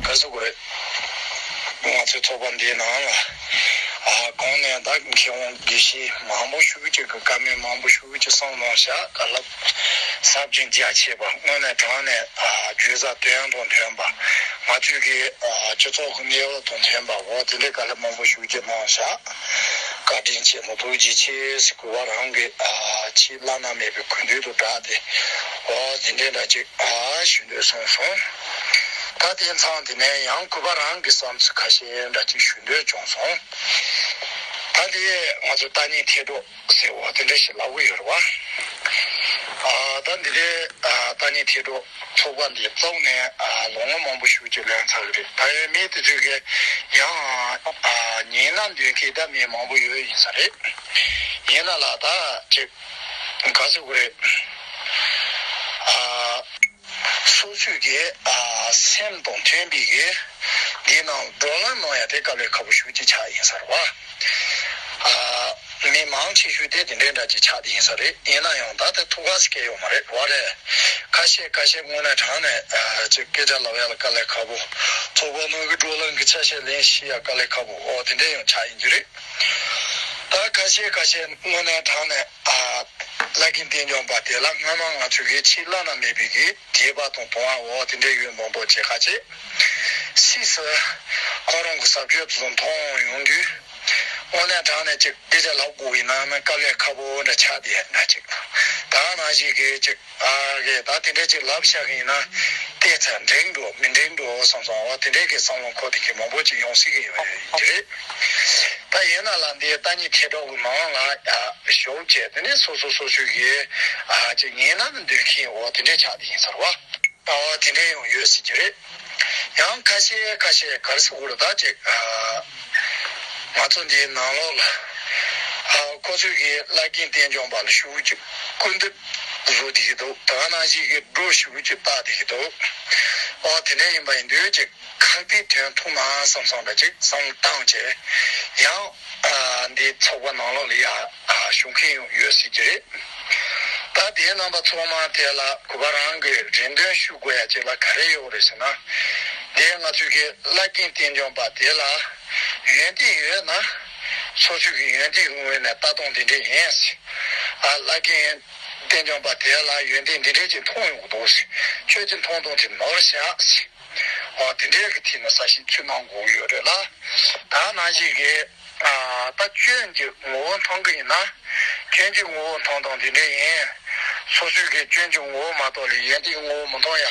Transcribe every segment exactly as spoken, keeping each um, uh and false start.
ག་ཟེར་དགོས་རེད། ང་ཚོའི་ཚོགས་པ་འདིའི་ནང་ལ་ཨ་གོང་ནས་ད་མཁས་དབང་དགེ་བཤེས་མང་པོ་ཞིག་ཅིག་གི་བཀའ་མོལ་མང་པོ་ཞིག་ཅིག་གསུངས་གནང་བཞག་བཀའ་སློབ་ཟབ་ཅིང་རྒྱ་ཆེ་བ། དངོས་གནས་དྲང་གནས་ཨ་བརྗོད་བྱ་དོན་དང་མཐུན་པ། ང་ཚོའི་གི་ཨ་སྤྱི་ཚོགས་ཀྱི་གནས་བབ་དང་མཐུན་པ། འོ་དེ་འདྲའི་བཀའ་སློབ་མང་པོ་ཞིག་ཅིག་གནང་བཞག་བཀའ་དྲིན་ཆེ། མ་ཐུགས་རྗེ་ཆེ་ཟེར། གུས་པ་རང་གི་ཨ་ཆེས་བླ་ན་མེད་པའི་གུས་འདུད་དང་སྦྲགས་ཏེ་འོ་དེ་འདྲའི་འདྲ་ཅིག་ཨ་ཞུ་འདོད་སོང་སོང་། ད་དེ་མཚམས་དེ་ནས་ཡང་གུས་པ་རང་གི་བསམ་ཚུལ་ཁ་ཤས་འདྲ་ཅིག་ཞུ་འདོད་བྱུང་སོང་། ད་དེ་ང་ཚོ་ལྟ་ཉན་ཐེ་གྲོགས་ཟེར་བ་དེ་འདྲ་ཞིག་ལབ་གི་ཡོད་རེད་བ། ཨ་ད་འདི་འདྲའི་ཨ་ལྟ་ཉན་ཐེ་གྲོགས་ཚོགས་པ་འདི་བཙུགས་ནས་ཨ་ལོ་ངོ་མང་པོ་ཞིག་ཅིག་ལོན་ཚར་གི་རེད། ད་ཡང་མི་དེ་ཚོས་གི་ཡང་ཨ་ཉན་ན་འདོད་མཁན་ད་མི་མང་པོ་ཡོད་ཡིན་ས་རེད། ཡིན་ན་ལ་ད་ཅིག་ག་ཟེར་དགོས་རེད། ཨ་སོ་སོས་གི་ཨ་སེམས་དང་མཐུན་པའི་གི་འདི་ནང་བགྲོ་གླེང་གནང་ཡ་དེ་དཀའ་ལས་ཁག་པོ་ཞིག་ཅིག་ཆགས་ཡིན་ས་རེད་བ། ཨ་མི་མང་ཆེ་ཤོས་དེ་དེ་འདྲའི་འདྲ་ཅིག་ཆགས་བསྡད་ཡིན་ས་རེད། ཡིན་ན་ཡང་ད་དེ་ཐུགས་ཁག་ཅིག་སྐྱེ་ཡོད་མ་རེད་བ་རེད། ཁ་ཤས་ཁ་ཤས་དངོས་གནས་དྲང་གནས་ཨ་ཅིག་སྐད་ཆ་ལབ་ཡ་ལ་དཀའ་ལས་ཁག་པོ། ཚོགས་པ་ནང་གི་བགྲོ་གླེང་གི་ཆ་ཤས་ལེན་ཤེས་ཡ་དཀའ་ལས་ཁག་པོ། འོ་དེ་འདྲའི་ཡང་ཆགས་ཡིན་རྒྱུ་རེད། ད་ཁ་ཤས་ཁ་ཤས་དངོས་གནས་དྲང་གནས་ཨ་བླ་རྒན་བསྟན་སྐྱོང་པ་དེ་ལ་སྔ་མ་ང་ཚོས་གི་ཆེས་བླ་ན་མེད་པའི་གི་དད་པ་དང་དུང་བ་འོ་དེ་འདྲའི་ཡོད་མང་པོ་བྱེད་ཁ་ཆེ། སིས་ཁོ་རང་གི་ཟབ་ཆོས་དེ་ཚོ་མཐོང་ཡོང་དུས། དངོས་གནས་དྲང་གནས་ཅིག་སྐད་ཆ་ལབ་དགོས་ཡིན་ན་ནི་དཀའ་ལས་ཁག་པོ་འདྲ་ཆགས་བསྡད་ཡ་འདྲ་ཅིག་ད་ནང་བཞིན་གི་ཅིག་ཨ་གི་ད་དེ་འདྲ་ཅིག་ལབ་བཞག་གི་ཡིན་ན་བལྟས་ཚར་འགྲིག་འགྲོ་མི་འགྲིག་འགྲོ་བསམ་སོང་། འོ་དེ་འདྲའི་གི་བསམ་བློ་འཁོར་བསྡད་མཁན་མང་པོ་ཅིག་ཡོང་སྲིད་གི་ཡོད་རེད། ད་ཡིན་ན་ལ་འདི་ལྟ་ཉན་ཐེ་གྲོགས་ཀྱི་ནང་ལ་ཡ་ཞོགས་བྱས་དེ་ནས་སོ་སོ་སོ་སོའི་གི་ཨ་ཅིག་ཉན་ན་འདོད་མཁན་འོ་དེ་འདྲའི་ཆགས་བསྡད་ཡིན་ས་རེད་བ། ལྟ་བ་དེ་འདྲ་ཡང་ཡོད་སྲིད་ཀྱི་རེད། ཡང་ཁ་ཤས་ཁ་ཤས་ག་རེ་ཟེར་དགོས་རེད། ད་ཅིག་ཨ་ང་ཚོ་འདིའི་ནང་ལོགས་ལ་ཨ་ཁོ་ཚོས་གི་བླ་རྒན་བསྟན་སྐྱོང་པ་ལ་ཤུགས་ཀྱིས་སྐུར་འདེབས་བཟོ་བསྡད་ཀྱི་འདུག་ད་ག་ནང་བཞིན་གི་སྒྲོ་ཤུགས་ཀྱིས་བཏགས་བསྡད་ཀྱི་འདུག་འོ་དེ་འདྲ་ཡིན་པ་ཡིན་དུས་ཅིག་ཁག་པའི་དོན་ཐུག་ན་བསམ་བསམ་འདྲ་ཅིག་བསམ་བློ་བཏང་བྱས་ཡང་ཨ་འདི་ཚོགས་པ་ནང་ལོགས་ལ་ཡ་ཨ་ཞུགས་མཁན་ཡང་ཡོད་སྲིད་ཀྱི་རེད། ད་དེའི་རྣམ་པ་ཚང་མ་དེ་ལ་གུས་པ་རང་གི་རེ་འདུན་ཞུ་དགོས་ཡ་ཅིག་ལ་ག་རེ་ཡོད་རེད་ཟེར་ན། དེ་ང་ཚོས་གི་བླ་རྒན་བསྟན་སྐྱོང་པ་དེ་ལ་ཡོན་ཏན་ཡོད་ན་སོ་སོ་གི་ཡོན་ཏན་ངོས་ནས་ལྟ་སྟངས་དེ་འདྲ་ཡིན་ཟེར། ཨ་བླ་རྒན་བསྟན་སྐྱོང་པ་དེ་ལ་ཡོན་ཏན་འདི་འདྲ་ཅིག་མཐོང་ཡོང་གི་འདུག་ཟེར། ཁྱོད་ཀྱི་མཐོང་སྟངས་དེ་ནོར་བཞག་ཟེར། འོ་དེ་འདྲའི་གི་ཐད་ནས་ས་ཞིག་ཚུར་གནང་དགོས་ཀྱི་ཡོད་རེད་ལ། ད་ནང་བཞིན་གི་ཨ་ད་སྐྱོན་གྱི་ངོ་བོ་མཐོང་གི་ཡིན་ན། སྐྱོན་གྱི་ངོ་བོ་མཐོང་སྟངས་དེ་འདྲ་ཡིན། སོ་སོའི་གི་སྐྱོན་གྱི་ངོ་བོ་མ་གཏོགས་ལ་ཡོན་ཏན་གྱི་ངོ་བོ་མི་མཐོང་ཡ།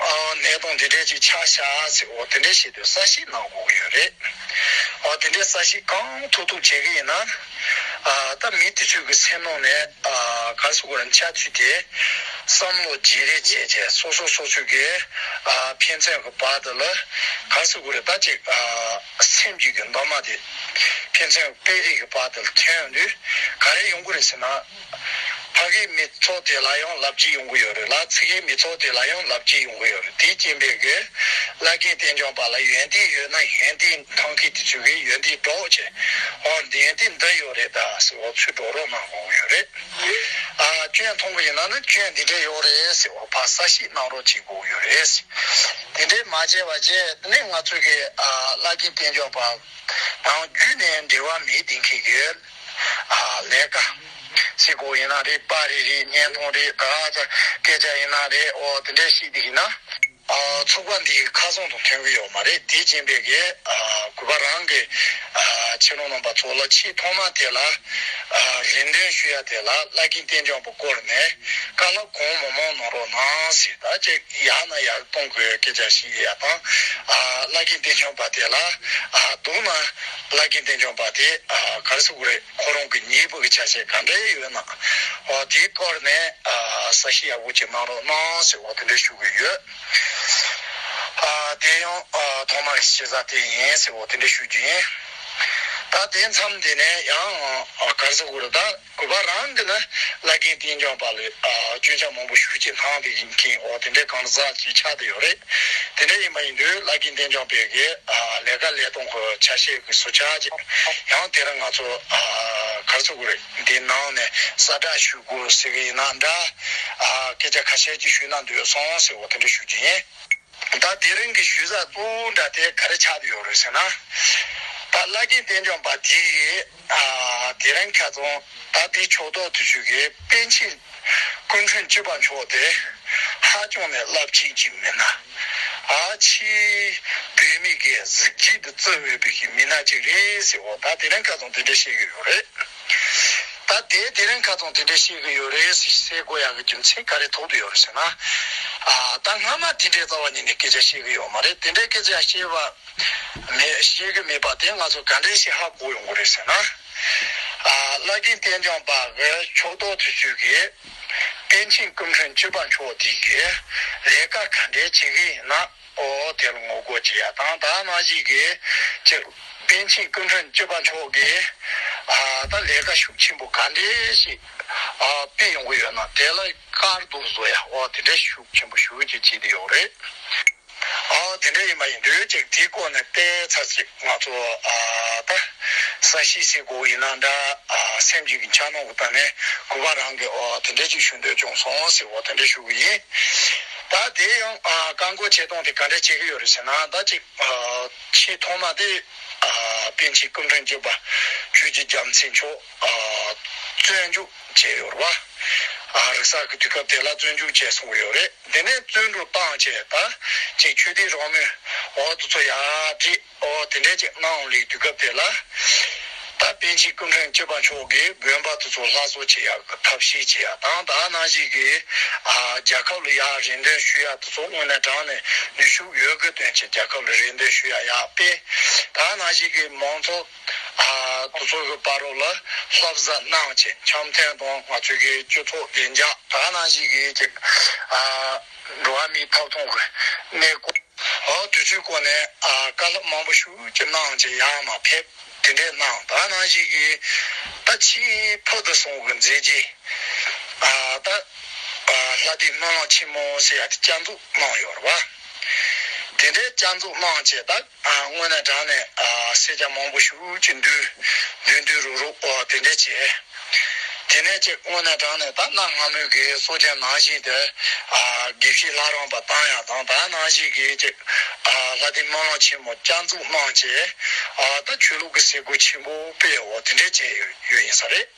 ཨ་གནས་སྟངས་དེ་འདྲའི་ཅིག་ཆགས་ཤག་ཟེར། འོ་དེ་འདྲའི་བྱེད་དུས་ས་ཞིག་གནང་དགོས་ཀྱི་ཡོད་རེད། འོ་དེ་འདྲའི་ས་ཞིག་གང་ཐུབ་ཐུབ་བྱེད་གི་ཡིན་ན། ཨ་ད་མི་དེ་ཚོའི་གི་སེམས་ནང་ནས་ཨ་ག་རེ་ཟེར་དགོས་རེད། འཆར་ཚུལ་དེ་བསམ་བློ་བརྗེ་རེས་བྱས་བྱས་སོ་སོ་སོ་སོའི་གི་ཨ་ཕན་ཚུན་གི་བར་དུ་ལ་ག་རེ་ཟེར་དགོས་རེད། ད་ཅིག་ཨ་སེམས་རྒྱུད་ཀྱི་འདབ་མ་དེ་ཕན་ཚུན་སྤེལ་རེས་ཀྱི་བར་དུ་ལ་ཐོན་ཡོང་དུས་ག་རེ་ཡོང་གི་རེད་ཟེར་ན། ཕ་གིའི་མི་ཚོགས་དེ་ལ་ཡང་ལབ་ཀྱི་ཡོང་གི་ཡོད་རེད་ལ། ཚིག་གི་མི་ཚོགས་དེ་ལ་ཡང་ལབ་ཀྱི་ཡོང་གི་ཡོད་རེད། དེའི་རྐྱེན་པས་གི་བླ་རྒན་བསྟན་སྐྱོང་པ་ལ་ཡོན་ཏན་ཡོད་ན་ཡོན་ཏན་མཐོང་མཁན་དེ་ཚོས་གི་ཡོན་ཏན་སྒྲོག་བྱས། འོ་འདི་ཡོན་ཏན་འདི་ཡོད་རེད་ད་ཟེར། འོ་ཚུར་སྒྲོག་རོགས་གནང་དགོས་ཀྱི་ཡོད་རེད། ཨ་སྐྱོན་མཐོང་གི་ཡིན་ན་ནི་སྐྱོན་འདི་འདྲས་ཡོད་རེད་ཟེར། འོ་ཕར་གསལ་བཤད་གནང་རོགས་བྱེད་དགོས་ཀྱི་ཡོད་རེད། དེ་འདྲས་མ་བྱས་པ་བྱས་ནི་ང་ཚོས་གི་ཨ་བླ་རྒན་བསྟན་སྐྱོང་པ་ནང་རྒྱུད་ནས་འབྲེལ་བ་མེད་བསྡད་མཁན་གི་ཨ་ལས་ཀ་ཟེར་དགོས་ཡིན་ན་རེད། པར་རེད་རེད། བརྙན་ཐུང་རེད། ད་ག་ཚ་སྐད་ཆ་ཡིན་ན་རེད། འོ་དེ་འདྲས་བཤད་བསྡད་ཡིན་ན། ཨ་ཚོགས་པ་འདིའི་ཁ་སང་དང་མཐུན་གི་ཡོད་མ་རེད། དེ་རྐྱེན་པས་གི་ཨ་གུས་པ་རང་གི་ཨ་ཕྱི་ནང་རྣམ་པ་ཚོ་ལ་ཆེས་ཐོག་མ་དེ་ལ་ཨ་རེ་འདུན་ཞུ་ཡ་དེ་ལ་བླ་རྒན་བསྟན་སྐྱོང་པའི་སྐོར་ནས་བཀའ་སློབ་གང་མང་མང་གནང་རོགས་གནང་ཟེར། ད་ཅིག་ཡར་ན་ཡར་གཏོང་དགོས་སྐད་ཆ་ཞིག་ཡ་དང་། ཨ་བླ་རྒན་བསྟན་སྐྱོང་པ་དེ་ལ་ཨ་སྡུག་ན་བླ་རྒན་བསྟན་སྐྱོང་པ་དེ་ཨ་ག་རེ་ཟེར་དགོས་རེད། ཁོ་རང་གི་ཉེས་པ་གི་ཆ་ཤས་ག་འདྲ་ཡོད་ན། འོ་དེའི་སྐོར་ནས་ཨ་གསལ་བཤད་ཡག་པོ་ཅིག་གནང་རོགས་གནང་ཟེར། འོ་དེ་འདྲ་ཞུ་གི་ཡོད། ཨ་དེ་ཡང་ཨ་ཐོག་མ་གི་ཞེ་ས་དེ་ཡིན་ཟེར། འོ་དེ་འདྲ་ཞུ་རྒྱུ་ཡིན། ད་དེ་མཚམས་དེ་ནས་ཡང་ཨ་ག་རེ་ཟེར་དགོས་རེད། ད་གུས་པ་རང་གི་ནི་བླ་རྒན་བསྟན་སྐྱོང་པ་ལ་ཨ་སྐྱོན་ཆ་མང་པོ་ཞེ་ཅིག་ལྷག་བསྡད་ཡིན་མཁན། འོ་དེ་འདྲའི་གང་ཟག་ཅིག་ཆགས་བསྡད་ཡོད་རེད། དེ་འདྲ་ཡིན་པ་ཡིན་དུས་བླ་རྒན་བསྟན་སྐྱོང་པའི་གི་ཨ་ལས་ཀ་ལས་སྟངས་ཁོ་ཆ་ཤས་ཀྱི་ཟུར་ཆ་ཅིག་ཡང་དེ་རིང་ང་ཚོ་ཨ་ག་རེ་ཟེར་དགོས་རེད། འདི་ནང་ནས་གསལ་བསྒྲགས་ཞུ་དགོས་ཟེར་གི་ཡིན་ན་འདྲ། ཨ་སྐད་ཆ་ཁ་ཤས་ཅིག་ཞུས་ན་འདོད་སོང་ཟེར། འོ་དེ་འདྲ་ཞུ་རྒྱུ་ཡིན། ད་དེ་རིང་གི་ཞུ་ས་གཙོ་བོ་འདྲ་དེ་ག་རེ་ཆགས་ཡོད་རེད་ཟེར་ན། ད་བླ་རྒན་བསྟན་སྐྱོང་པ་དེ་ཡིས་ཨ་དེ་རིང་ཁ་སང་ད་དེ་ཕྱོགས་གཏོགས་དེ་ཚོ་གིས་པཎ་ཆེན་སྐུ་ཕྲེང་བཅུ་པ་མཆོག་དེ་ཧ་ཅང་ནས་རླབས་ཆེན་གྱི་མི་སྣ། ཨ་ཕྱིའི་བོད་མི་གིས་གཟི་བརྗིད་དུ་བརྩི་འོས་པའི་གི་མི་སྣ་ཅིག་རེད་ཟེར་བ་ད་དེ་རིང་ཁ་སང་དེ་འདྲ་བཤད་ཀྱི་ཡོད་རེད། ད་དེ་དེ་རིང་ཁ་སང་དེ་འདྲ་བཤད་ཀྱི་ཡོད་རེད་ཟེར་གོ་ཡག་གི་རྒྱུ་མཚན་ག་རེ་ཐོགས་ཏུ་ཡོད་རེད་ཟེར་ན། ཨ་ད་སྔ་མ་དེ་འདྲའི་རྩ་བ་ཉིད་ནས་སྐད་ཆ་བཤད་ཀྱི་ཡོད་མ་རེད། དེ་འདྲའི་སྐད་ཆ་བཤད་པ་མེད་བཤད་ཀྱི་མེད་པ་དེ་ང་ཚོ་ག་འདྲས་ཤིག་ཧ་གོ་ཡོང་གི་རེད་ཟེར་ན། ཨ་བླ་རྒན་བསྟན་སྐྱོང་པ་གི་ཕྱོགས་གཏོགས་དེ་ཚོས་ཀྱིས་པཎ་ཆེན་སྐུ་ཕྲེང་བཅུ་པ་མཆོག་དེ་གིས་ལས་ཀ་ག་འདྲས་བྱེད་ཀྱི་ཡིན་ན། ཨོ་དེ་ལ་ངོ་རྒོལ་བྱེད་ཡ་དང་ད་ནང་བཞིན་གྱི་ཅིག་པཎ་ཆེན་སྐུ་ཕྲེང་བཅུ་པ་མཆོག་གིས་ཨ་ད་ལས་ཀ་ཤུགས་ཆེན་པོ་ག་འདྲས་ཤིག་ཨ་སྤེལ་ཡོང་གི་ཡོད་ན་དེ་ལ་དཀར་རྡོ་བཟོ་ཡ་ཨོ་དེ་འདྲས་ཤུགས་ཆེན་པོ་ཞེ་པོ་ཅིག་བྱས་ཏེ་ཡོད་རེད། ཨོ་དེ་འདྲས་ཡིན་པ་ཡིན་དུས་ཅིག་དེའི་སྐོར་ནས་བལྟས་ཚར་ཅིག་ང་ཚོ་ཨ་ད་ས་གཤིས་ཟེར་དགོས་ཡིན་ན་འདྲ་ཨ་སེམས་ཀྱི་འཆར་སྣང་གི་སྟེང་ནས་གུས་པ་རང་གི་ཨོ་དེ་འདྲས་ཅིག་ཞུ་འདོད་བྱུང་སོང་ཟེར་ཨོ་དེ་འདྲས་ཞུ་གི་ཡིན། ད་དེ་ཡང་ཨ་བཀག་འགོག་བྱེད་སྟངས་དེ་ག་འདྲ་བྱེད་ཀྱི་ཡོད་རེད་ཟེར་ན་ད་ཅིག་ཨ་ཆེས་ཐོག་མ་དེ་ཨ་པཎ་ཆེན་སྐུ་ཕྲེང་བཅུ་པ་ཆོས་རྗེ་རྒྱལ་མཚན་མཆོག་ཨ་བཙོན་འཇུག་བྱས་ཡོད་རེད་བ། ཨ་རིག་གསར་གྱི་དུས་སྐབས་དེ་ལ་བཙོན་འཇུག་བྱས་སོང་ཡོད་རེད། དེ་ནས་བཙོན་གྲོལ་བཏང་བྱས་ད་ཅིག་ཆོས་དད་རང་མོས་འོག་ཏུ་ཚོ་ཡར་བྲིས། ཨོ་དེ་འདྲས་ཅིག་གནང་ལས་དུས་སྐབས་དེ་ལ། ད་པཎ་ཆེན་སྐུ་ཕྲེང་བཅུ་པ་མཆོག་གིས་དགོན་པ་དེ་ཚོ་སླར་གསོ་བྱེད་ཡག་གི་ཐབས་ཤེས་བྱེད་ཡག་དང་ད་ནང་བཞིན་གྱི་ཨ་རྒྱལ་ཁབ་ལ་ཡར་རེ་འདུན་ཞུ་ཡག་དེ་ཚོ་དངོས་གནས་དྲང་ནས་ནུས་ཤུགས་ཡོད་དགུ་བཏོན་བྱས་རྒྱལ་ཁབ་ལ་རེ་འདུན་ཞུ་ཡག་ཡར་སྤེལ། ད་ནང་བཞིན་གྱི་མང་ཚོགས་ཨ་དེ་ཚོ་གི་བར་རོ་ལ་བསླབ་བྱ་གནང་བྱས་འཆམ་མཐུན་དང་ང་ཚོའི་གི་སྤྱི་ཚོགས་བདེ་འཇགས་ད་ནང་བཞིན་གྱི་ཅིག་ཨ་འགྲོ་བ་མིའི་ཐོབ་ཐང་གི་གནས་སྐོར། ཨོ་དུས་ཚོད་སྐོར་ནས་ཨ་བཀའ་སློབ་མང་པོ་ཞིག་ཅིག་གནང་བྱས་ཡར་མར་ཕེབས་དེ་འདྲས་གནང་ད་ནང་བཞིན་གྱི་ད་ཕྱིའི་ཕུལ་དུ་སོང་གི་མཛད་རྗེས་ཨ་ད་ཨ་ལྷ་ལྡན་སྨོན་ལམ་ཆེན་མོ་ཟེར་ཡ་དེ་བསྐྱར་འཛུགས་གནང་ཡོད་རེད་བ། དེ་འདྲས་བསྐྱར་འཛུགས་གནང་བྱས་ད་ཨ་དངོས་གནས་དྲང་ནས་ཨ་སེར་སྐྱ་མང་པོ་ཞིག་ཅིག་འདུས་འདུས་འདུས་རུག་རུག་ཨོ་དེ་འདྲས་བྱས། དེ་ནས་ཅིག་དངོས་གནས་དྲང་ནས་ད་གནའ་སྔ་མོའི་གི་སྲོལ་རྒྱུན་ནང་བཞིན་དུ་ཨ་དགེ་བཤེས་ལྷ་རམས་པ་བཏང་ཡག་དང་ད་ནང་བཞིན་གི་ཅིག་ཨ་ལྷ་ལྡན་སྨོན་ལམ་ཆེན་མོ་བསྐྱར་འཛུགས་གནང་བྱས་ཨ་ད་ཆོས་ལུགས་ཀྱི་ཟས་གོས་ཆེན་པོ་སྤེལ་འོ་དེ་འདྲས་བྱས་ཡོད་ཡོད་ཡིན་ས་རེད།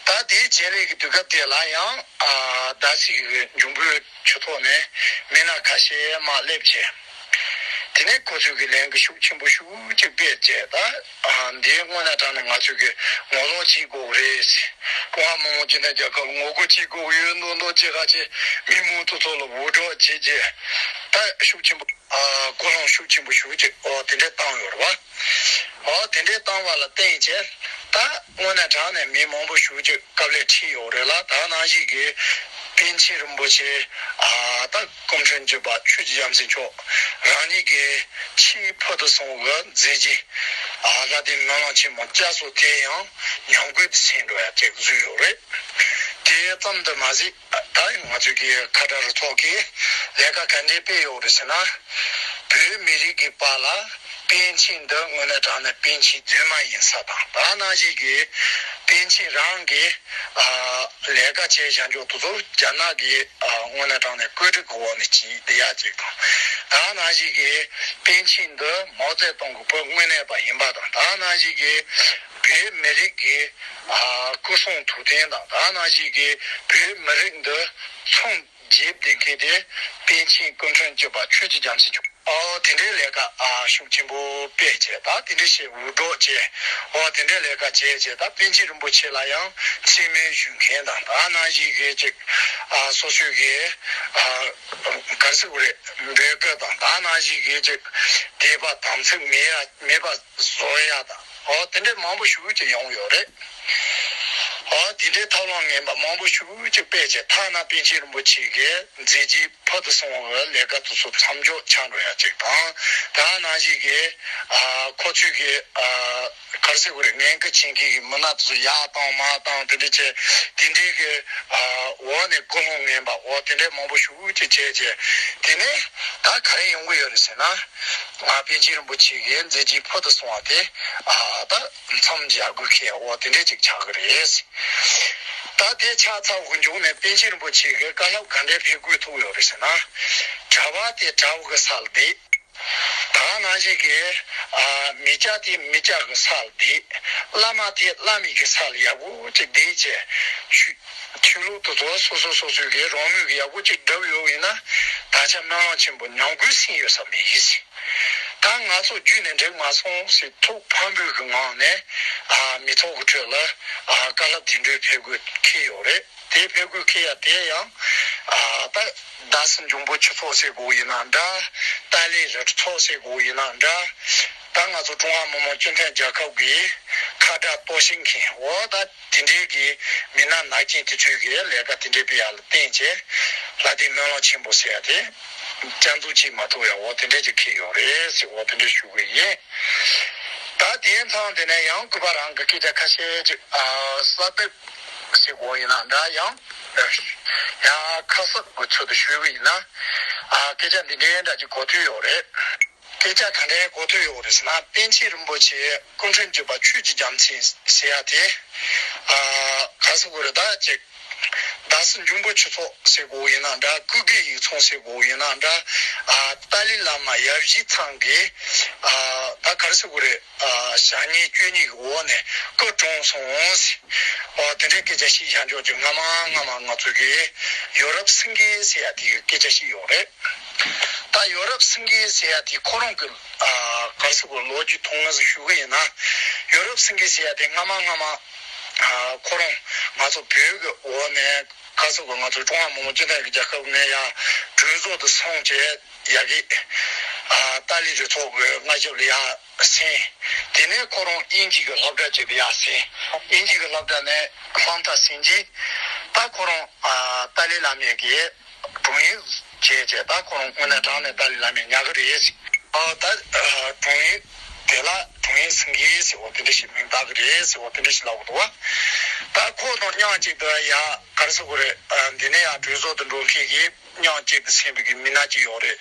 ད་དེའི་རྗེས་ལས་ཀྱི་དུས་སྐབས་དེ་ལ་ཡང་ཨ་ད་སི་གི་འབྱུང་པོའི་ཆོས་ཐོག་ནས་མི་སྣ་ཁ་ཤས་མར་སླེབས་བྱས། དེ་ནས་ཁོ་ཚོས་ཀྱི་ལན་གྱི་ཤུགས་ཆེན་པོ་ཤུགས་གཅིག་སྤེལ་བྱས་ད་ཨ་འདིའི་དངོས་གནས་དྲང་ནས་ང་ཚོས་ཀྱི་ངོ་ལོག་བྱེད་དགོས་རེད། ཀྲུང་ཧྭ་མི་དམངས་སྤྱི་མཐུན་རྒྱལ་ཁབ་ལ་ངོ་རྒོལ་བྱེད་དགོས་ཡོད་མདོག་མདོག་ཅིག་ཁ་ཆེ་མི་མང་ཚོ་ཚོ་ལ་འུར་སྒྲོག་བྱེད་རྗེས་ད་ཤུགས་ཆེན་པོ་ཨ་ཀུན་སློང་ཤུགས་ཆེན་པོ་ཤུགས་གཅིག་ཨོ་དེ་འདྲས་བཏང་ཡོད་རེད་བ། ཨོ་དེ་འདྲས་བཏང་བ་ལ་བརྟེན་བྱས་ད་དངོས་གནས་དྲང་ནས་མི་མང་པོ་ཤུགས་གཅིག་དཀའ་ལས་ཁྲིད་ཡོད་རེད་ལ་ད་ནང་བཞིན་གྱི་པཎ་ཆེན་རིན་པོ་ཆེ་ཨ་ད་སྐུ་ཕྲེང་བཅུ་པ་ཆོས་རྗེ་རྒྱལ་མཚན་མཆོག་རང་ཉིད་ཀྱི་ཆེས་ཕུལ་དུ་སོང་བའི་མཛད་རྗེས་ཨ་ལྷ་ལྡན་སྨོན་ལམ་ཆེན་མོ་བསྐྱར་གསོ་དེ་ཡང་ཉམས་རྒུད་དུ་ཕྱིན་འགྲོ་ཡ་ཅིག་བཟོས་ཡོད་རེད། དེ་ཙམ་དུ་མ་ཟད་ད་ང་ཚོའི་གི་ཁ་བྲལ་རུ་ཚོགས་ཀྱིས་ལས་ཀ་ག་འདྲས་སྤེལ་ཡོད་རེད་ཟེར་ན། བོད་མི་རིགས་ཀྱི་བར་ལ་པཎ་ཆེན་འདི་དངོས་གནས་དྲང་གནས་པཎ་ཆེན་རྫུན་མ་ཡིན་ས་དང་ད་ནང་བཞིན་གྱི་པཎ་ཆེན་རང་གིས་ཨ་ལས་ཀ་བྱས་བཞག་འཇོག་དེ་ཚོ་རྒྱ་ནག་གི་ཨ་དངོས་གནས་དྲང་གནས་བཀོད་སྒྲིག་གི་འོག་ནས་བྱས་བསྡད་ཡ་ཅིག་དང་ད་ནང་བཞིན་གྱི་པཎ་ཆེན་འདི་མའོ་ཙེ་ཏུང་གི་བུ་དངོས་གནས་པ་ཡིན་པ་དང་ད་ནང་བཞིན་གྱི་བོད་མི་རིགས་ཀྱི་ཨ་སྐུ་སྲུང་ཐུགས་རྟེན་དང་ད་ནང་བཞིན་གྱི་བོད་མི་རིགས་འདི་མཚོན་རྒྱས་བསྡད་མཁན་དེ་པཎ་ཆེན་སྐུ་ཕྲེང་བཅུ་པ་ཆོས་ཀྱི་རྒྱལ་མཚན་མཆོག་ཨོ་དེ་འདྲའི་ལས་ཀ་ཨ་ཤུགས་ཆེན་པོ་སྤེལ་བྱས་ད་དེ་འདྲ་ཞིག་འུར་སྒྲོག་བྱས་ཨོ་དེ་འདྲའི་ལས་ཀ་བྱས་བྱས་ད་པཎ་ཆེན་རིན་པོ་ཆེ་ལ་ཡང་མཚན་སྨད་ཞུ་མཁན་དང་ད་ནང་བཞིན་གྱི་ཅིག་ཨ་སོ་སོའི་གི་ཨ་ག་རེ་ཟེར་དགོས་རེད་འབོད་སྐུལ་དང་ད་ནང་བཞིན་གྱི་ཅིག་དད་པ་དམ་ཚིག་མེད་ཡ་མེད་པ་བཟོ་ཡ་དང་ཨོ་དེ་འདྲའི་མང་པོ་ཞེ་པོ་ཅིག་ཡོང་ཡོད་རེད། ཨོ་དེ་འདྲའི་ཐབས་ལམ་ངན་པ་མང་པོ་ཞེ་པོ་ཅིག་སྤེལ་བྱས་ཐ་ན་པཎ་ཆེན་རིན་པོ་ཆེ་གི་མཛད་རྗེས་ཕུལ་དུ་སོང་བའི་ལས་ཀ་དེ་ཚོ་མཚམས་འཇོག་ཆགས་འགྲོ་ཡ་ཅིག་དང་ད་ནང་བཞིན་གྱི་ཨ་ཁོ་ཚོས་ཀྱི་ཨ་ ག་རེ་ཟེར་དགོས་རེད། ངན་སྐུལ་བྱེད་མཁན་གྱི་མི་སྣ་དེ་ཚོ་ཡར་བཏང་མར་བཏང་དེ་འདྲ་བྱས། དེ་འདྲའི་གི་འོག་ནས་ཀུན་སློང་ངན་པ་འོ་དེ་འདྲ་མང་པོ་ཞེ་པོ་ཅིག་བྱས་བྱས། དེ་ནས་ད་ག་རེ་ཡོང་གི་ཡོད་རེད་ཟེར་ན། ང་པཎ་ཆེན་རིན་པོ་ཆེ་གི་མཛད་རྗེས་ཕུལ་དུ་སོང་བ་དེ་ཨ་ད་མཚམས་སྦྱར་དགོས་མཁན་འོ་དེ་འདྲ་ཅིག་ཆགས་ཀྱི་རེད། ད་དེ་ཆགས་ཚར་བའི་མཇུག་ནས་པཎ་ཆེན་རིན་པོ་ཆེ་གི་བཀའ་སློབ་ག་འདྲའི་ཕེབས་དགོས་ཐུག་ཡོད་རེད་ཟེར་ན། གྲྭ་པ་དེ་གྲྭ་པ་གི་སར་བསྡད། ད་ནང་བཞིན་གྱི་ཨ་མི་སྐྱ་དེ་མི་སྐྱ་གི་སར་བསྡད། བླ་མ་དེ་བླ་མའི་གི་སར་ཡག་པོ་ཅིག་བསྡད་བྱས། ཆོས་ཆོས་ལུགས་དེ་ཚོ་སོ་སོ་སོ་སོའི་གི་རང་མོས་ཀྱི་ཡག་པོ་ཅིག་བསྒྲུབས་ཡོད་ཡིན་ན། ད་ཆ་སྨོན་ལམ་ཆེན་པོ་མྱང་གུའི་སེང་ཡོད་ས་མེད་ཡིན་ཟེར། ད་ང་ཚོ་བརྒྱུད་ནས་འགྲིག་མ་སོང་ཟེར་ཐུགས་ཕམ་པོའི་གི་ངང་ནས་ཨ་མི་ཚོགས་ཀྱི་ཁྲོད་ལ་ཨ་བཀའ་སློབ་དེ་འདྲའི་ཕེབས་དགོས་འཁེལ་ཡོད་རེད། དེ་ཕེབས་དགོས་འཁེལ་ཡ་དེ་ཡང་ཨ་ད་རྡ་སའི་འབྱུང་པོའི་ཆོས་ཚོགས་ཟེར་དགོས་ཡིན་ན་འདྲ། ཏཱ་ལའི་རི་ཚོགས་ཟེར་དགོས་ཡིན་ན་འདྲ། ད་ང་ཚོ་ཀྲུང་ཧྭ་མི་དམངས་སྤྱི་མཐུན་རྒྱལ་ཁབ་ཀྱི་ཁ་བརྡ་གཏོར་བཤིག་མཁན་འོ་ད་དེ་འདྲའི་གི་མི་སྣ་ནག་ཅན་དེ་ཚོའི་གི་ལས་ཀ་དེ་འདྲའི་སྤེལ་ཡ་ལ་བརྟེན་བྱས། ལྷ་ལྡན་སྨོན་ལམ་ཆེན་པོ་ཟེར་ཡ་དེ་བསྐྱར་འཛུགས་བྱེད་མ་ཐུབ་ཡ་འོ་དེ་འདྲ་ཅིག་འཁེལ་ཡོད་རེད་ཟེར་འོ་དེ་འདྲ་ཞུ་གི་ཡིན། ད་དེའི་མཚམས་དེ་ནས་ཡང་གུས་པ་རང་གི་སྐད་ཆ་ཁ་ཤས་ཅིག་ཨ་གསར་གཏོད་ཟེར་དགོས་ཡིན་ན་འདྲ་ཡང་ཡང་ཁ་གསབ་ཀྱི་ཚུལ་དུ་ཞུས་པ་ཡིན་ན། ཨ་སྐད་ཆ་འདི་འདྲའི་འདྲ་ཅིག་གོ་ཐོས་ཡོད་རེད། སྐད་ཆ་ག་འདྲའི་གོ་ཐོས་ཡོད་རེད་ཟེར་ན། པཎ་ཆེན་རིན་པོ་ཆེ་སྐུ་ཕྲེང་བཅུ་པ་ཆོས་ཀྱི་རྒྱལ་མཚན་ཟེར་ཡ་དེ། ཨ་ག་ཟེར་དགོས་རེད་ད་ཅིག་རྡ་སའི་འབྱུང་པོའི་ཆོས་ཚོགས་ཟེར་དགོས་ཡིན་ན་འདྲ། ཀུ་ཀེ་ཡིག་ཚང་ཟེར་དགོས་ཡིན་ན་འདྲ། ཨ་ཏཱ་ལའི་བླ་མ་ཡབ་གཞིས་ཚང་གི་ཨ་ད་ག་རེ་ཟེར་དགོས་རེད། ཨ་ཞག་ཉིན་བཅུ་གཉིས་ཀྱི་འོག་ནས་སྐུ་གྲོངས་སོང་ཟེར། ཨོ་དེ་འདྲའི་སྐད་ཆ་ཞིག་བཞག་འཇོག་ཅིག་སྔ་མ་སྔ་མ་ང་ཚོ་གི་ཡོ་རོབ་སེང་གེ་ཟེར་ཡ་དེ་གི་སྐད་ཆ་ཞིག་ཡོད་རེད། ད་ཡོ་རོབ་སེང་གེ་ཟེར་ཡ་དེ་ཁོ་རང་གི་ཨ་ག་རེ་ཟེར་དགོས། ལོ་རྒྱུས་ཐུང་ངུ་ཞིག་ཞུ་གི་ཡིན་ན། ཡོ་རོབ་སེང་གེ་ཟེར་ཡ་དེ་སྔ་མ་སྔ་མ་ཨ་ཁོ་རང་ང་ཚོ་བོད་ཀྱི་འོག་ནས་ག་རེ་ཟེར་དགོས། ང་ཚོ་ཀྲུང་ཧྭ་མི་དམངས་སྤྱི་མཐུན་གྱི་རྒྱལ་ཁབ་ནས་ཡར་གྲོས་ཚོགས་དུ་སོང་བྱས་ཡ་གི་ཨ་ཏཱ་ལའི་རུ་ཚོགས་ཀྱི་མངའ་ཞབས་ལ་ཡར་ཟིན། དེ་ནས་ཁོ་རང་དབྱིན་ཇི་གི་སློབ་གྲྭ་ཅིག་ལ་ཡར་ཟིན། དབྱིན་ཇི་གི་སློབ་གྲྭ་ནས་སློབ་མཐར་ཟིན་རྗེས་ད་ཁོ་རང་ཨ་ཏཱ་ལའི་བླ་མའི་གི་དྲུང་ཡིག་བྱས་བྱས། ད་ཁོ་རང་དངོས་གནས་དྲང་ནས་ཏཱ་ལའི་བླ་མས་ཉར་གི་རེད་ཟེར། ཨ་ད་ཨ་དྲུང་ཡིག་དེ་ལ་དྲུང་ཡིག་སེང་གེ་ཟེར་བ་དེ་འདྲ་ཞིག་མིང་བཏགས་གི་རེད་ཟེར་བ་དེ་འདྲ་ཞིག་ལབ་འདུག་བ། ད་ཁོ་དང་མཉམ་གཅིག་ཏུ་ཡ་ག་རེ་ཟེར་དགོས་རེད། ཨ་འདི་ནས་ཡང་གྲོས་ཚོགས་དུ་འགྲོ་མཁན་གྱི་མཉམ་གཅིག་ཏུ་ཟིན་པའི་གི་མི་སྣ་གཅིག་ཡོད་རེད།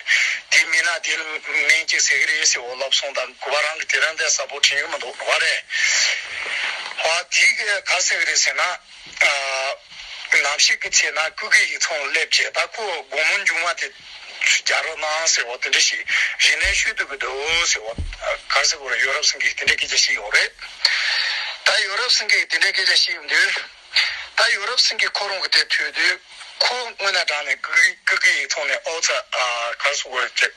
དེའི་མི་སྣ་དེ་ལ་མིང་གཅིག་ཟེར་གི་རེད་ཟེར་བ་ལབ་སོང་། ད་གུས་པ་རང་གིས་དེ་རིང་འདི་གསལ་པོ་དྲན་གི་མི་འདུག་བ་རེད། ཨ་དེ་གི་ག་རེ་ཟེར་གི་རེད་ཟེར་ན། ཨ་ནམ་ཞིག་གི་ཚེ་ན་ཀུ་ཀེ་ཡིག་ཚང་སླེབས་བྱས། ད་ཁོ་དགོང་མོ་མཇུག་མ་དེ་རྒྱག་རོགས་གནང་ཟེར་བ་དེ་འདྲ་ཞིག་རེ་ལན་ཞུ་ཐུབ་ཀྱི་འདུག་ཟེར་བ། ག་རེ་ཟེར་དགོས་རེད། ཡོ་རོབ་སེང་གེ་དེ་འདྲའི་སྐད་ཆ་ཞིག་ཡོད་རེད། ད་ཡོ་རོབ་སེང་གེ་དེ་འདྲའི་སྐད་ཆ་ཞིག་ཡོང་དུས། ད་ཡོ་རོབ་སེང་གེ་ཁོ་རང་གི་དེ་ཐོས་དུས། ཁོ་དངོས་གནས་དྲང་ནས་ཀུ་ཀེ་ཀུ་ཀེ་ཡིག་ཚང་ནས་ཨོ་ཙི་ཨ་ག་རེ་ཟེར་དགོས་རེད། ཅིག་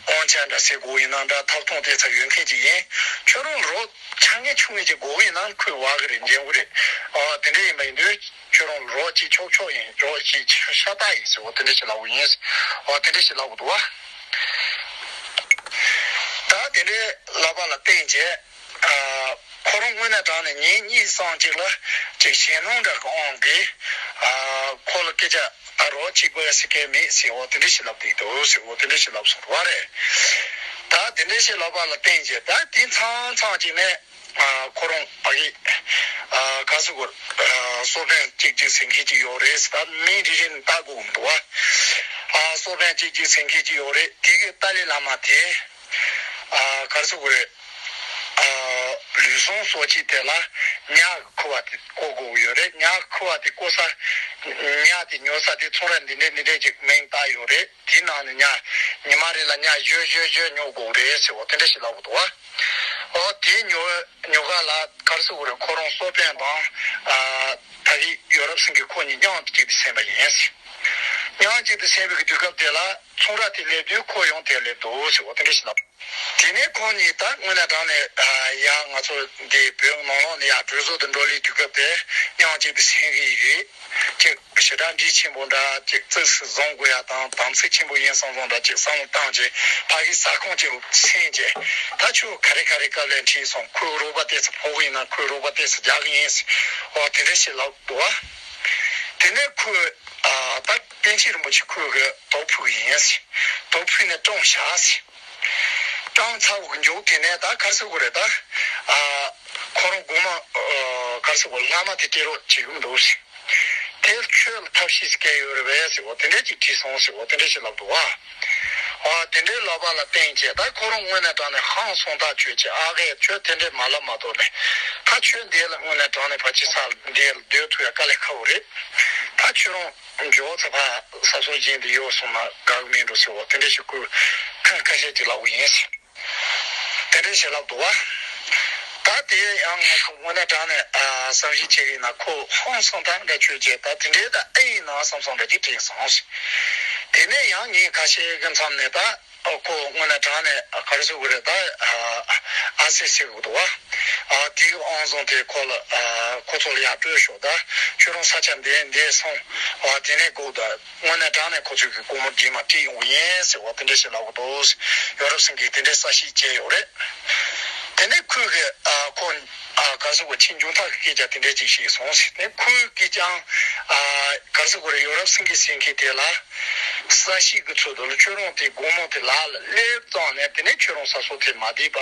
དབང་ཆ་འདྲ་ཟེར་དགོས་ཡིན་ན་འདྲ། ཐོབ་ཐང་དེ་ཚོ་ཡོད་མཁན་ཅིག་ཡིན། ཁྱོད་རང་རོགས་ཆ་ངེས་ཆུང་ངེས་ཅིག་དགོས་ཡིན་ན་ཁོས་བ་གི་རེད། འཇོན་གི་རེད། ཨ་དེ་འདྲ་ཡིན་པ་ཡིན་དུས། ཁྱོད་རང་རོགས་ཅིག་ཆོག་ཆོག་ཡིན། རོགས་ཅིག་ཤ་སྟག་ཡིན་ཟེར་བ་དེ་འདྲ་ཞིག་ལབ་གི་ཡིན། འོ་དེ་འདྲ་ཞིག་ལབ་གི་འདུག་བ། ད་དེ་འདྲའི་ལབ་པ་ལ་བརྟེན་བྱས། ཨ་ཁོ་རང་དངོས་གནས་དྲང་ནས་ཉིན་གཉིས་གསུམ་ཅིག་ལ་ཅིག་ཞེད་སྣང་འདྲ་གི་དབང་གིས། ཨ་ཁོ་ལ་སྐད་ཆ་ད་རོགས་ཅིག་དགོས་ཡ་ཟེར་མཁན་མེད་ཟེར་བ་དེ་འདྲ་ཞིག་ལབ་བསྡད་འདུག་ཟེར་བ་དེ་འདྲ་ཞིག་ལབ་སོང་བ་རེད། ད་དེ་འདྲ་ཞིག་ལབ་པ་ལ་བརྟེན་བྱས། ད་དེ་མཚམས་མཚམས་ཅིག་ནས། ཨ་ཁོ་རང་ཕ་གི་ཨ་ག་ཟེར་དགོས། ཨ་གསོལ་དཔོན་གཅིག་གཅིག་ཟེར་མཁན་ཅིག་ཡོད་རེད། ད་མིང་རེ་རེ་ནས་བཏགས་དགོས་འདུག་བ། ཨ་གསོལ་དཔོན་གཅིག་གཅིག་ཟེར་མཁན་ཅིག་ཡོད་རེད། དེ་གི་ཏཱ་ལའི་བླ་མ་དེ་ཨ་ག་ཟེར་དགོས་རེད། ཨ་ལུས་ཟུངས་གསོ་བྱེད་དེ་ལ་ཉ་གི་ཁུ་བ་དེ་བསྐོ་དགོས་ཡོད་རེད། ཉ་གི་ཁུ་བ་དེ་བསྐོ་ས། ཉ་དེ་ཉོ་ས་དེ་ཚོང་ར་འདི་འདྲས་འདི་འདྲས་ཅིག་མིང་བཏགས་ཡོད་རེད། དེའི་ནང་ནས་ཉ་ཉི་མ་རེ་ལ་ཉ་བཞི་བཞི་བཞི་ཉོ་དགོས་རེད་ཟེར་བ་དེ་འདྲ་ཞིག་ལབ་འདུག་བ། ཨོ་དེ་ཉོ་ཉོ་ག་ལ་ག་རེ་ཟེར་དགོས་རེད། ཁོ་རང་གསོལ་དཔོན་དང་ཨ་ཕ་གི་ཡོ་རོབ་སེང་གེ་ཁོ་གཉིས་མཉམ་གཅིག་ཏུ་ཟིན་པ་ཡིན། མཉམ་གཅིག་ཏུ་ཟིན་པའི་དུས་སྐབས་དེ་ལ་ཚོང་ར་དེ་སླེབས་དུས་ཁོ་ཡང་དེར་སླེབས་འདུག་ཟེར་བ་དེ་འདྲ་ཞིག་ལབ། དེ་ནས་ཁོང་གཉིས་ད་དངོས་གནས་དྲང་ནས་ཨ་ཡ་ང་ཚོ་འདི་བོད་ནང་ལོགས་ནས་ཡར་གྲོས་ཚོགས་དུ་འགྲོ་ལེ་དུས་སྐབས་དེ་མཉམ་གཅིག་ཏུ་ཟིན་གི་ཡོད། ཅིག་ཞེ་དྲག་འདྲིས་ཆེན་པོ་འདྲ། ཅིག་གཙིགས་སུ་བཟུང་དགོས་ཡ་དང་དམ་ཚིག་ཆེན་པོ་ཡིན་བསམ་བསམ་འདྲ། ཅིག་བསམ་བློ་བཏང་བྱས་ཕ་གི་ཟ་ཁང་ཅིག་ལ་ཕྱིན་བྱས། ད་ཁྱོད་ག་རེ་ག་རེ་སྐབས་ལ་ཁྲིད་སོང་། ཁོས་རོགས་པ་ཏོག་ཙམ་ཕོག་གི་ཡིན་ན་ཁོས་རོགས་པ་ཏོག་ཙམ་རྒྱག་གི་ཡིན། འོ་དེ་འདྲ་ཞིག་ལབ་འདུག་བ། དེ་ནས་ཁོས་ཨ་ད་པཎ་ཆེན་རིན་པོ་ཆེ་ཁོས་གི་དོགས་ཕུག་གི་ཡིན། དོགས་ཕུག་ནས་བཀྲོངས་བཞག་ཟེར། བཀྲོངས་ཚར་བའི་མཇུག་དེ་ནས་ད་ག་རེ་ཟེར་དགོས་རེད། ད་ཨ་ ཁོ་རང་དགོང་མོ་ག་རེ་ཟེར་བ་ལྷག་མ་དེ་སྤྲད་རོགས་བྱེད་ཀྱི་འདུག་ཟེར། དེ་ཆོས་ལ་ཐབས་ཤེས་སྐལ་ཡོད་རེད་པས་ཟེར་བ་དེ་འདྲས་ཅིག་དྲིས་སོང་ཟེར་བ་དེ་འདྲས་ཞིག་ལབ་འདུག་བ། ཨ་དེ་འདྲའི་ལབ་པ་ལ་བརྟེན་བྱས་ད་ཁོ་རང་དངོས་གནས་དྲང་གནས་ཧང་སང་ཐག་ཆོད་བྱས་ཨ་ཁེ་ཁྱོད་དེ་འདྲས་མ་ལབ་མ་གཏོགས་ནས་ད་ཁྱོད་འདི་ལ་དངོས་གནས་དྲང་གནས་ཕལ་ཆེར་ས་འདི་ལ་སྡོད་ཐུབ་ཡ་དཀའ་ལས་ཁག་པོ་རེད། ད་ཁྱོད་རང་འཇོག་ཚ་ཕ་ས་སོ་གཞན་དུ་ཡོད་སོང་ན་དགའ་གི་མིན་འགྲོ་ཟེར་བ་དེ་འདྲས་ཞིག་ཁོས་ཁ་ཁ་ཤས་ཅིག་ལབ་པ་ཡིན་ཟེར། དེ་འདྲའི་ཞིག་ལབ་འདུག་བ། ད་དེ་ཡང་ང་ཚོ་དངོས་གནས་དྲང་གནས་ཨ་བསམ་གཞིག་བྱེད་ཀྱི་ཡིན་ན་ཁོ་ཧང་སང་ཐག་འདྲ་ཆོད་བྱས་ད་དེ་འདྲའི་ད་ཨེ་ཡིན་ན་བསམ་བསམ་འདྲ་ཅིག་དྲན་སོང་ཟེར། དེ་ནས་ཡང་ངས་ཁ་ཤས་ཀྱི་མཚམས་ནས་ད་ཨ་ཁོ་དངོས་གནས་དྲང་གནས་ཨ་ག་རེ་ཟེར་དགོས་རེད་ད་ཨ་ཨ་སེ་ཟེར་དགོས་འདུག་བ། ཨ་དེའི་ཨང་བཟང་དེ་ཁོ་ལ་ཨ་ཁོ་ཚོ་ལ་ཡར་སྤྲོད་ཤོག་ད་ཁྱོད་རང་ས་ཆ་འདི་འདི་སོང་ཨ་དེ་ནས་སྒུག་ད། དངོས་གནས་དྲང་གནས་ཁོ་ཚོས་ཀྱི་སྒོར་མོ་སྦྱིན་མ་སྤྲད་ཡོང་གི་ཡིན་ཟེར་བ་དེ་འདྲ་ཞིག་ལབ་གི་འདུག་ཡོ་རོབ་སེང་གེས་དེ་འདྲའི་ས་ཞིག་བྱས་ཡོད་རེད། དེ་ནས་ཁོས་གི་ཨ་ཁོ་ཨ་ག་རེ་ཟེར་དགོས་ཕྱིན་ཅུང་ཐག་གི་སྐད་ཆ་དེ་འདྲ་ཅིག་བཤད་སོང་ཟེར་ཏེ་ཁོས་ཀྱིས་ཀྱང་ཨ་ག་རེ་ཟེར་དགོས་རེད་ཡོ་རོབ་སེང་གེ་ཟེར་མཁན་དེ་ལ་ས་ཞིག་གི་ཚུལ་དུ་ལ་ཁྱོད་རང་དེ་སྒོར་མོ་དེ་ལག་ལ་སླེབས་ཙང་ནས་དེ་ནས་ཁྱོད་རང་ས་སོ་དེ་མ་བསྡད་པ་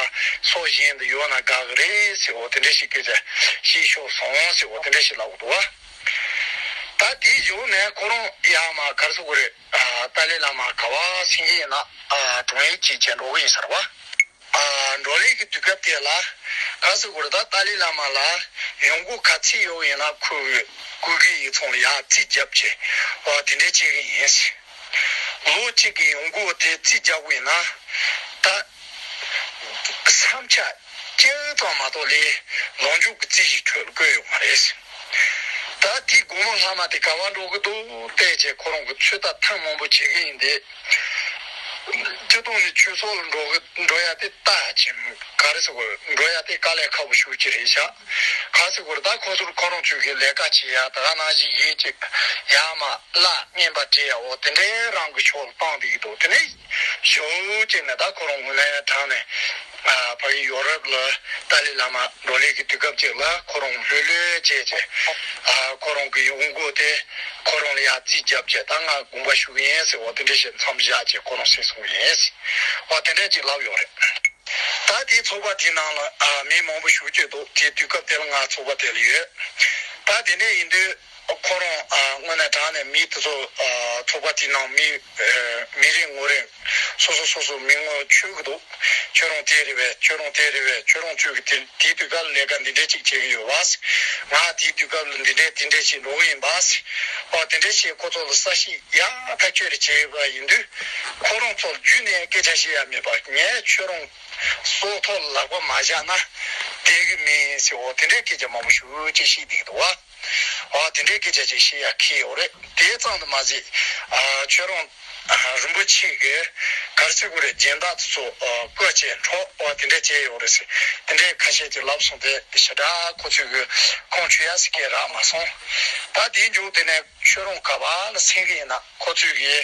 སོ་གཞན་དུ་ཡོད་ན་དགའ་གི་རེད་ཟེར་བ་དེ་འདྲ་ཞིག་སྐད་ཆ་བཤད་ཤོར་སོང་ཟེར་བ་དེ་འདྲ་ཞིག་ལབ་གི་འདུག་བ། ད་དེའི་གཞུག་ནས་ཁོ་རང་ཡར་མར་ག་རེ་ཟེར་དགོས་རེད། ཨ་ཏཱ་ལའི་བླ་མ་ག་པར་སེང་གེ་ཡིན་ན་ཨ་དྲུང་ཡིག་ཅིག་བྱས་འགྲོ་གི་ཡིན་ཟེར་བ། ཨ་འགྲོ་ལས་ཀྱི་དུས་སྐབས་དེ་ལ་ག་རེ་ཟེར་དགོས་རེད། ད་ཏཱ་ལའི་བླ་མ་ལ་ཡོང་སྒོ་ག་ཚད་ཡོད་ཡིན་ན་ཁོའི་སྐུ་སྒེར་ཡིག་ཚང་ལ་ཡར་རྩིས་རྒྱབ་བྱས་ཨ་དེ་འདྲས་བྱེད་གི་ཡིན་ཟེར། ལོ་གཅིག་གི་ཡོང་སྒོ་དེ་རྩིས་རྒྱག་དགོས་ཡིན་ན་ད་བསམ་འཆར་སྐྱེལ་ཙམ་མ་གཏོགས་ལས་ལངས་ཕྱོགས་ཀྱི་རྩིས་གཞིའི་ཁྲོད་ལ་བཀོད་ཡོད་མ་རེད། ད་དེའི་སྒོར་མོ་ལྷག་མ་དེ་ག་པར་འགྲོ་གི་འདུག་བལྟས་བྱས་ཁོ་རང་གིས་ཚོད་ལྟ་ཐེངས་མང་པོ་བྱེད་ཀྱི་ཡིན་ཏེ། སྤྱིར་བཏང་ནས་ཆོས་ཚོགས་ལ་འགྲོ་གི་འགྲོ་ཡ་དེ་ལྟ་ཅི་ག་རེ་ཟེར་དགོས་འགྲོ་ཡ་དེ་དཀའ་ལས་ཁག་པོ་ཞེ་པོ་ཅིག་རེད་ཤག་ག་རེ་ཟེར་དགོས་རེད། ད་ཁོ་ཚོར་ཁོ་རང་ཚོས་ཀྱི་ལས་ཀ་བྱེད་ཡ་ད་ག་ནང་བཞིན་ཡིན་ཅིག་ཡར་མར་གླ་རྔན་པ་སྤྲད་ཡ་འོ་དེ་འདྲའི་རང་གི་ཕྱོགས་ལ་བཏང་བསྡད་ཀྱི་འདུག་དེ་ནས་ཞོགས་ཅིག་ནས་ད་ཁོ་རང་དངོས་གནས་དྲང་ནས་ཨ་ཕ་གི་ཡོ་རོབ་ལ་ཏཱ་ལའི་བླ་མ་འགྲོ་ལས་ཀྱི་དུས་སྐབས་ཅིག་ལ་ཁོ་རང་ལྷོད་ལྷོད་བྱས་བྱས་ཨ་ཁོ་རང་གི་ཡོང་སྒོ་དེ་ཁོ་རང་ལ་ཡར་རྩིས་རྒྱབ་བྱས་ད་ང་དགོངས་པ་ཞུ་གི་ཡིན་ཟེར་བ་དེ་འདྲ་བྱས་མཚམས་བཞག་བྱས་ཁོ་རང་སེང་སོང་ཡིན་ཟེར་བ་དེ་འདྲ་ཅིག་ལབ་ཡོད་རེད། ད་དེའི་ཚོགས་པ་དེའི་ནང་ལ་ཨ་མི་མང་པོ་ཞེ་པོ་ཅིག་འདུག་དེའི་དུས་སྐབས་དེ་ལ་ང་ཚོགས་པ་དེ་ལ་ཡོད། ད་དེ་འདྲ་ཡིན་དུས་ཁོ་རང་ཨ་དངོས་གནས་དྲང་གནས་མི་དེ་ཚོ་ཨ་ཚོགས་པ་དེའི་ནང་མི་ཨ་མི་རེ་ངོ་རེ་སོ་སོ་སོ་སོ་མི་ངོ་འཁྱོལ་གི་འདུག་ཁྱོད་རང་དེ་རེད་པས། ཁྱོད་རང་དེ་རེད་པས། ཁྱོད་རང་ཚོས་ཀྱི་དེ་དེའི་དུས་སྐབས་ལ་ལས་ཀ་འདི་འདྲས་ཅིག་བྱེད་ཀྱི་ཡོད་པ། ང་དེའི་དུས་སྐབས་ལ་འདི་འདྲས་དེ་འདྲས་ཅིག་འགྲོ་གི་ཡིན་པ། ཨོ་དེ་འདྲས་ཞེས་ཁོ་ཚོ་ལ་ས་ཞིག་ཡག་ཐག་ཆོད་རེ་བྱས་ཡོད་པ་ཡིན་དུས་ཁོ་རང་ཚོ་ལ་བརྒྱུད་ནས་སྐད་ཆ་བཤད་ཡ་མེད་པ་ངས་ཁྱོད་རང་སྲོག་ཐོག་ལ་ལག་པ་མ་བཞག་ན་བསྡད་གི་མིན་ཟེར་འོ་དེ་འདྲའི་སྐད་ཆ་མང་པོ་ཞེ་པོ་ཅིག་བཤད་བསྡད་ཀྱི་འདུག་བ། འོ་དེ་འདྲའི་སྐད་ཆ་ཅིག་བཤད་ཡ་ཁེལ་ཡོད་རེད། དེ་ཙམ་དུ་མ་ཟད་ཨ་ཁྱོད་རང་ཨ་རིན་པོ་ཆེ་གི་ག་རེ་ཟེར་དགོས་རེད། སྦྱིན་བདག་དེ་ཚོ་ཨ་བསྐོས་བྱས་འཕྲོག་འོ་དེ་འདྲ་བྱས་ཡོད་རེད་ཟེར་དེ་འདྲའི་ཁ་ཤས་ཅིག་ལབ་སོང་། དེ་ཞེ་དྲག་ཁོ་ཚོས་གི་ཁོང་ཆུད་ཡ་ཟེར་མཁན་རག་མ་སོང་། ད་དེའི་མཇུག་དེ་ནས་ཁྱོད་རང་ག་པ་ལ་སེང་གེ་ཡིན་ན་ཁོ་ཚོས་གི་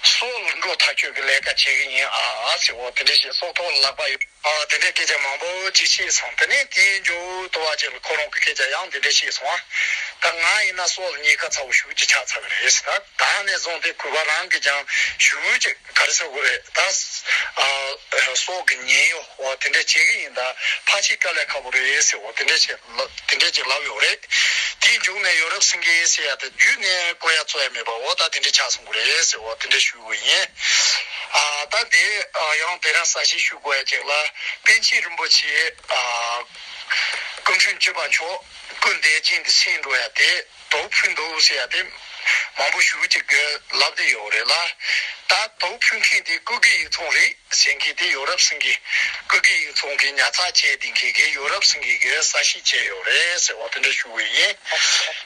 སྲོག་ལ་འགྲོ་ཐག་ཆོད་གི་ལས་ཀ་བྱེད་གི་ཡིན་ཨ་ཨ་ཟེར་འོ་དེ་འདྲ་བཤད། སྲོག་ཐོག་ལ་ལག་པ་ཡོད། ཨ་དེ་འདྲའི་སྐད་ཆ་མང་པོ་ཅིག་བཤད་སོང་། དེ་ནས་དེའི་མཇུག་ཏུ་བ་ཅིག་ལ་ཁོ་རང་གི་སྐད་ཆ་ཡང་དེ་འདྲ་བཤད་སོང་ཨ། ད་ང་ཡིན་ན་སྲོག་ལ་ཉེན་ཁ་ཚ་བོ་ཞེ་པོ་ཅིག་ཆགས་ཚར་གི་རེད་ཟེར། ད་ད་ནས་བཟུང་སྟེ་གུས་པ་རང་གིས་ཀྱང་ཞེ་པོ་ཅིག་ག་རེ་ཟེར་དགོས་རེད། ད་ཨ་སྲོག་གི་ཉེན་གཡོལ་འོ་དེ་འདྲ་བྱེད་གི་ཡིན། ད་ཕལ་ཆེར་དཀའ་ལས་ཁག་པོ་རེད་ཟེར་འོ་དེ་འདྲ་བྱས་ལ་དེ་འདྲ་ཅིག་ལབ་ཡོད་རེད། དེའི་མཇུག་ནས་ཡོ་རོབ་སེང་གེ་ཟེར་ཡ་དེ་བརྒྱུད་ནས་བཀོད་ཡ་བཙོག་ཡ་མེད་པ་འོ་ད་དེ་འདྲ་ཆགས་སོང་གི་རེད་ཟེར་འོ་དེ་འདྲ་ཞུ་གི་ཡིན། ཨ་ད་དེ་ཨ་ཡང་དེ་རིང་གསལ་བཤད་ཞུ་དགོས་ཡ་ཅིག་ལ་པཎ་ཆེན་རིན་པོ་ཆེ་ཨ་སྐུ་ཕྲེང་བཅུ་པ་མཆོག་སྐུ་འདས་རྐྱེན་དུ་ཕྱིན་འགྲོ་ཡ་དེ་དུག་ཕུལ་འདུག་ཟེར་ཡ་དེ་མང་པོ་ཞེ་པོ་ཅིག་གིས་ལབ་བསྡད་ཡོད་རེད་ལ། ད་དུག་ཕུལ་མཁན་དེ་སྐུ་སྒེར་ཡིག་ཚང་རེད། ཟེར་མཁན་དེ་ཡོ་རོབ་སེང་གེ་སྐུ་སྒེར་ཡིག་ཚང་གི་ཉར་ཚགས་བྱས་བསྡད་མཁན་གྱི་ཡོ་རོབ་སེང་གེ་གིས་གསལ་བཤད་བྱས་ཡོད་རེད་ཟེར་བ་དེ་འདྲ་ཞུ་གི་ཡིན།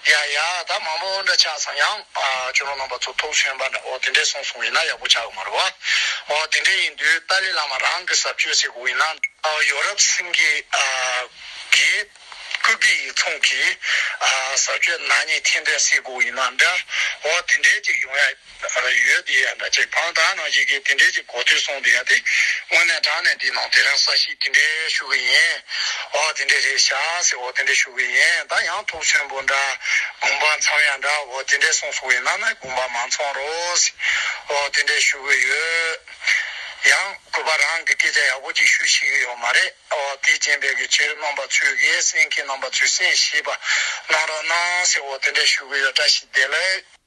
ཡ་ཡ་ད་མང་པོ་འདྲ་ཆགས་སོང་། ཡང་ཨ་ཁྱོད་རང་རྣམ་པ་ཚོ་ཐུགས་མཚོན་པ་འདྲ་འོ་དེ་འདྲས་གསུངས་སོང་ཡིན་ན་ཡག་པོ་ཆགས་གི་མ་རེད་བ། འོ་དེ་འདྲས་ཡིན་དུས་ཏཱ་ལའི་བླ་མ་རང་གི་ཟབ་ཆོས་ཟེར་དགོས་ཡིན་ན་ཨ་ཡོ་རོབ་སེང་གེ་ཨ་གིས་སྐུ་སྒེར་ཡིག་ཚང་གི་ཨ་ཟབ་ཆོས་ནག་ཉེས་ཐེར་འདོན་ཟེར་དགོས་ཡིན་ན་འདྲ་འོ་དེ་འདྲས་ཅིག་ཡོང་ཡ། ཡོད་དེ་ཡ་འདྲ་ཅིག་བང་དག་ནང་བཞིན་གྱི་དེ་འདྲའི་ཅིག་གོ་ཐོས་སོང་དེ་ཡ་དེ་དངོས་གནས་དྲང་གནས་འདི་ནང་དེ་རིང་གསལ་བཤད་དེ་འདྲའི་ཞུ་གི་ཡིན། ཨོ་དེ་འདྲའི་རེད་ཤག་ཟེར་ཨོ་དེ་འདྲའི་ཞུ་གི་ཡིན། ད་ཡང་ཐུགས་མཚོན་པོ་འདྲ་དགོངས་པ་མཚམས་ཡ་འདྲ་ཨོ་དེ་འདྲའི་གསུངས་སོང་བའི་ནང་ན་དགོངས་པ་མ་མཚམས་རོགས་ཟེར་ཨོ་དེ་འདྲའི་ཞུ་གི་ཡོད། ཡང་གུས་པ་རང་གི་སྐད་ཆ་ཡག་པོ་ཅིག་ཞུ་ཤེས་ཀྱི་ཡོད་མ་རེད། ཨོ་དེ་རྐྱེན་པས་ཀྱི་ཁྱེད་རྣམ་པ་ཚོས་གི་གསན་མཁན་རྣམ་པ་ཚོས་གསན་ཤེས་པ་གནང་རོགས་གནང་ཟེར། འོ་དེ་འདྲ་ཞུ་གི་ཡོད། བཀྲ་ཤིས་བདེ་ལེགས།